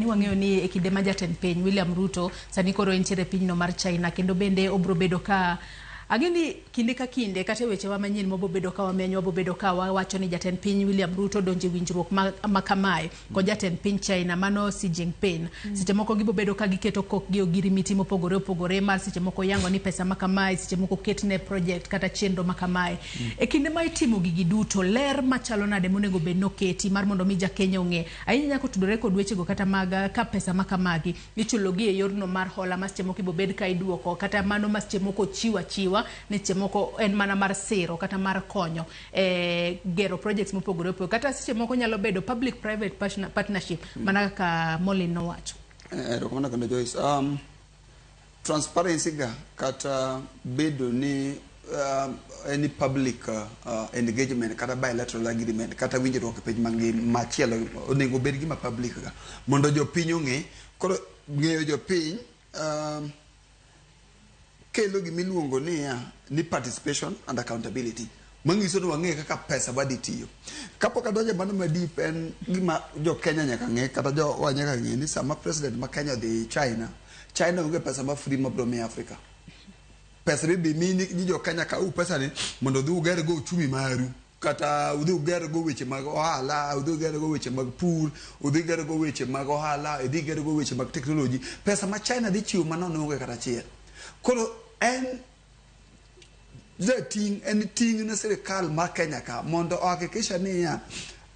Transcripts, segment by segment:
Wang'eyo ni e kinde ma jatend piny William Ruto sani koro entiere e pinyno mar China, kendo bende obro bedo ka ang'e ni kinde ka kinde kata e wechewa manyien mabobedo ka wamenyo, wabobedo ka wawacho ni jatend piny William Ruto donjo e winjruok ma kamae kod jatend piny China mano Xi Jinping. Seche moko gibobedo ka giketo kokgi e ogirimiti mopogore opogore mar seche moko yango ni pesa ma kamae seche moko ketne project kata chenro ma kamae. E kinde ma itimo gigi duto, ler machalo nade monego bed ni oketi mar mondo mi ja Kenya ong'e ahinya kotudore kod wechego kata mag ka pesa ma kamagi ichulo gi e yorno mar hola ma seche moko ibobed ka iduoko, kata mano ma seche moko ochiw achiwa ni seche moko en mana mar siro kata mar konyo e gero projects mopogore opogore, kata seche moko nyalo bedo public private partnership mana kaka Molin nowacho? Erokamano kendo, Joyce. Transparency ga kata bedo ni any public engagement kata bilateral agreement kata winjruok e piny mangima machielo onego bed gima public ga mondo jopiny ong'e. Koro ng'eyo jopiny kelo gimiluongo niya ni participation and accountability, manyiso ni wang'e kaka pesa wadhi tiyo. Kapok adonjo e mano ma deep, en gima jo Kenya nyaka ng'e kata jo wa nyaka ng'e ni sama president ma Kenya odhi China, China onge pesa ma free mabiro miyo Africa. Pesa mibi mi ni jo Kenya kaw pesa ni mondo udhi uger go uchumi maru, kata udhi uger go weche mag ohala, udhi uger go weche mag pur, udhi uger go weche mag ohala, udhi uger go weche mag technology. Pesa ma China dhi chiwo manono onge kata achiel. Koro en jating', en ting' ne sirikal mar Kenya ka mondo ohakikisha niya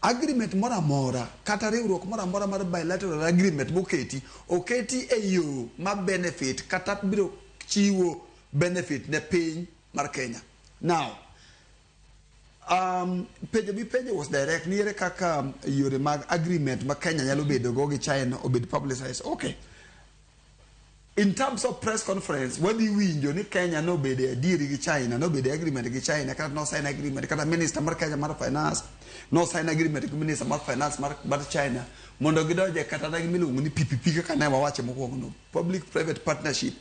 agreement moro amora kata riwruok moro amora mar bilateral agreement moketi oketi e yo ma benefit kata biro chiwo benefit ne piny mar Kenya. Now, penjo mipenjo was direct ni ere kaka yore mag agreement ma Kenya nyalo bedo go gi China obed publicized. Okay. In terms of press conference, wadhi winjo ni Kenya nobedo e adieri gi China, nobedo e agreement gi China, kata no sign agreement, kata minister mar Kenya mar finance no sign agreement gi minister mar finance mar China mondo gidonje kata na gimiluongo ni PPP, kaka ne wawache mokwongo no, public private partnership,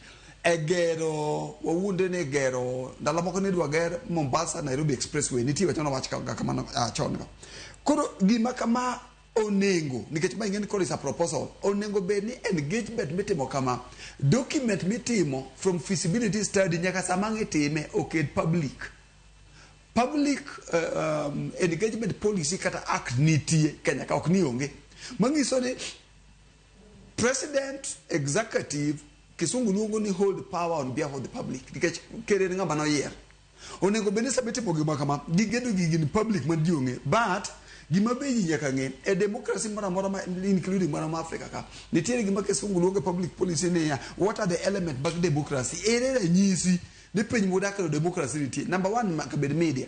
e gero wawuonde ni gero ndalo moko nidwa ger Mombasa Nairobi Expressway. Nitie wach manowach kamano chon go. Koro gima kama onego, nikech ma ing'e ni koro is a proposal, onego bed ni engagement mitimo kama, document mitimo from feasibility study nyaka sama ang' itime oket public engagement policy kata act nitie Kenya ka, ok ni onge, manyiso ni president, executive, kisungu luongo ni hold power on behalf of the public, nikech ker en ng'ama noyier. Onego bed ni sama itimo gima kama, gigedo gigi ni public ma ji ong'e. But gima be ji nyaka ng'e e democracy moro amora ma including mana ma Africa ka, nitiere gima kisungu luongo e public policy niya, what are the element mag democracy? Ere ranyisi ni piny modake no democracy nitie? Number one, nyaka bed media.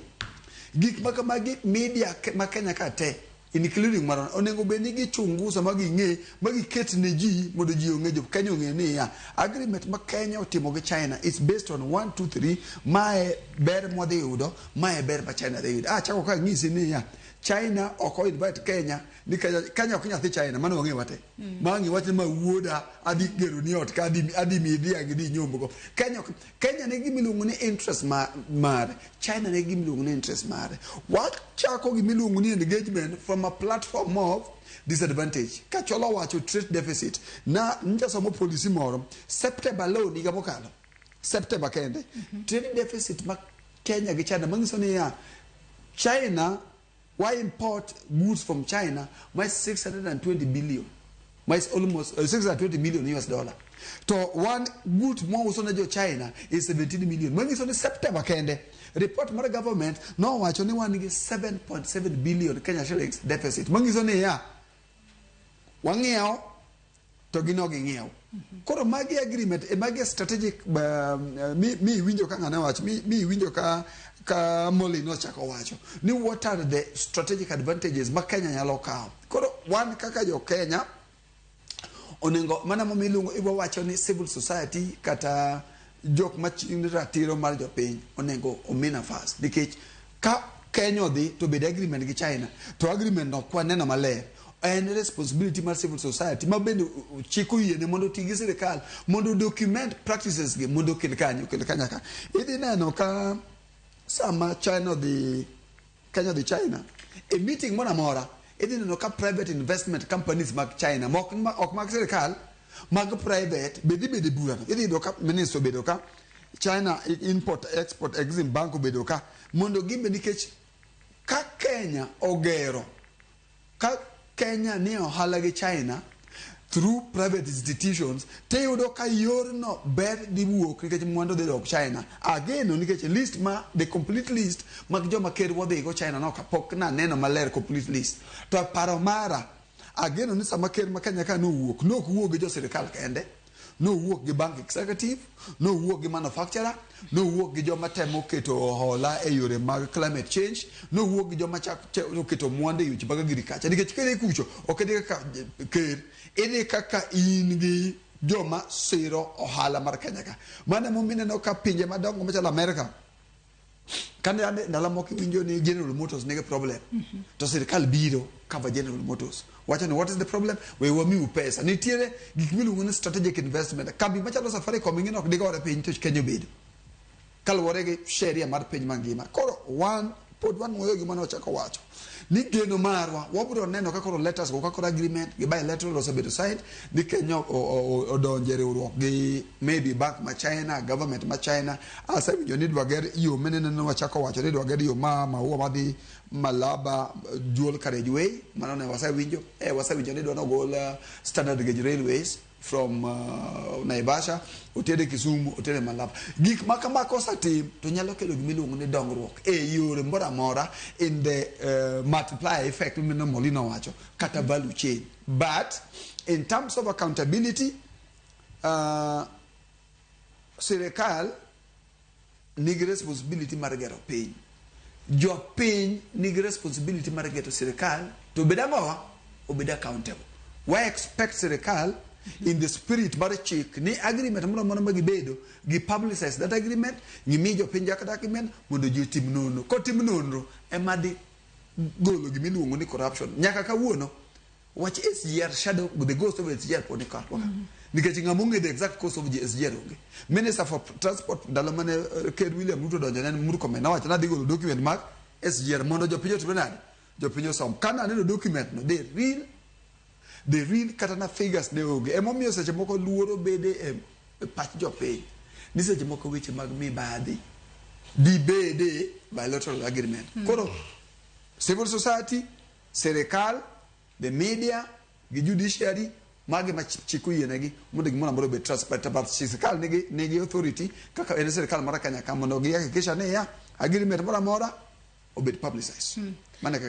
Gik ma kamagi, media ma Kenya ka te including marwa onego bed ni gichunguza ma ging'e ma giket ne ji mondo ji ong'e, jo Kenya ong'e niya agreement ma Kenya otimo gi China is based on 1 2 3, mae ber mwadhi yudo, mae ber ma China dhi yudo. Ah, chako ka ng'isi niya China ok o invite Kenya ni Kenya, Kenya ok nyathi China, mano wang'e wate. Ma ang' iwach ni ma wuoda adhi gero ni ot ka adhi miyi dhiang' idhi inyomb go. Kenya ok, Kenya nigi gima iluongo ni interest ma, mare, China nigi gima iluongo ni interest mare. Wachako gima iluongo ni engagement from a platform of disadvantage. Ka Chola owacho trade deficit, na nyocha somo policy moro, September alone higa mokalo, September kende, trade deficit ma Kenya gi China manyiso niya China wa import goods from China ma 620 billion, ma is almost 620 million US dollar, to one good mwauso ne jo China is 17 million, manyiso ni September kende report mar government nowacho ni wan gi 7.7 billion Kenya shillings deficit, manyiso niya wang'iewo to gin ok ging'iew. Koro magi agreement e magi strategic mi iwinjo ka ng'ane wacho, mi iwinjo ka Molly nochako wacho ni what are the strategic advantages ma Kenya nyalo kawo. Koro wan kaka jo Kenya onego mana momiyo iluongo ibo wacho ni civil society kata jok maching ratiro mar jopiny onego omi nafas, nikech ka Kenya odhi to bed agreement gi China to agreement no ok waneno maler, en responsibility mar civil society ma bende chik oyiene mondo oti gi sirikal mondo document practices gi mondo okel kanyo okel kanyaka. Idhi neno ka sama China odhi, Kenya odhi China e meeting moro amora. Idhi neno ka private investment companies mag China, mok ok mag sirikal, mag private be dhi bedo e burano. Idhi yudo ka minister obedo ka, China Import Export Exim Bank obedo ka, mondo gimbe nikech ka Kenya ogero, ka Kenya nie ohala gi China through private institutions, tiyudo ka yorno ber dhi wuok nikech mwandu dhi dok China. Ageno nikech list ma the complete list mag joma ker wadhigo China no kapok naneno maler complete list. To paro mara, ageno ni sama ker ma Kenya ka nowuok, nok wuok gi jo sirikal kende, nowuok gi bank executive, nowuok gi manufacturer, nowuok gi joma temo keto hola e yore mag climate change, nowuok gi joma chak keto mwandu e weche mag agriculture. Nikech kidhi kucho, ok idhi kaka ker, idhi kaka in gi joma siro ohala mar Kenya ka. Mano emomiyo ineno ka pinje madongo machalo Amerika, kane ane ndalo moko iwinjo ni General Motors nigi problem, to sirikal biro cover General Motors. Wacho ni what is the problem? We wamiu pesa. Nitiere gik miluongo ni strategic investment. Kambi machalo Safaricom ing'e ni ok digore piny to Kenya obedo. Kaluwore gi sheria mar piny mangima. Koro wan pod wanuoyo gima nochako wacho. Ni geno marwa, wabiro neno ka koro letters go, ka koro agreement gi bilateral osebedo signed, ni Kenya odonjo e riwruok gi maybe bank ma China, government ma China. Asewinjo ni idwa ger yo minene wachako wacho ni idwa ger yo ma Maua madhi Malaba dual carriageway. Mano ne wasewinjo. Wasewinjo ni idwa nogol standard gauge railways from Naivasha otere Kisumu otere Malaba. Gik ma kama kosetim to nyalo kelo gima iluongo ni dongruok e yore moro amora in the multiplier effect mino Molino wacho kata value chain. But in terms of accountability, sirikal nigi responsibility mar gero piny. Jopiny nigi responsibility mar geto sirikal to obed ang'owa? Obed accountable. Wa expect sirikal in the spirit mar chik ni agreement moro amora ma gibedo gi publicize that agreement, gimi jopiny that agreement mondo ji otim nonro. Kotim nonro ema dhi golo gima iluongo ni corruption. Nyaka kawuono wach SGR shadow the ghost of SGR pod ni karwa ka. Nikech ng'ama ong'e the exact cost of SGR onge. Minister for Transport ndalo mane Ker William Ruto donjo ne en Murkomen nowacho ni adhi golo document mag SGR mondo jopiny otimre nade? Jopiny osom. Ka naneno document no, the real kata na figures ne onge. Emomiyo seche moko luoro bede e pach jopiny. Ni seche moko weche mag mibadhi dibede bilateral agreement. Koro civil society, sirikal, the media, gi judiciary, magi ma chik oyienegi mondo gimoro amora obed transparent. But sirikal nigi authority kaka en sirikal mar Kenya ka mondo gi hakikisha ni ya agreement moro amora obed publicized. Mano e kaka.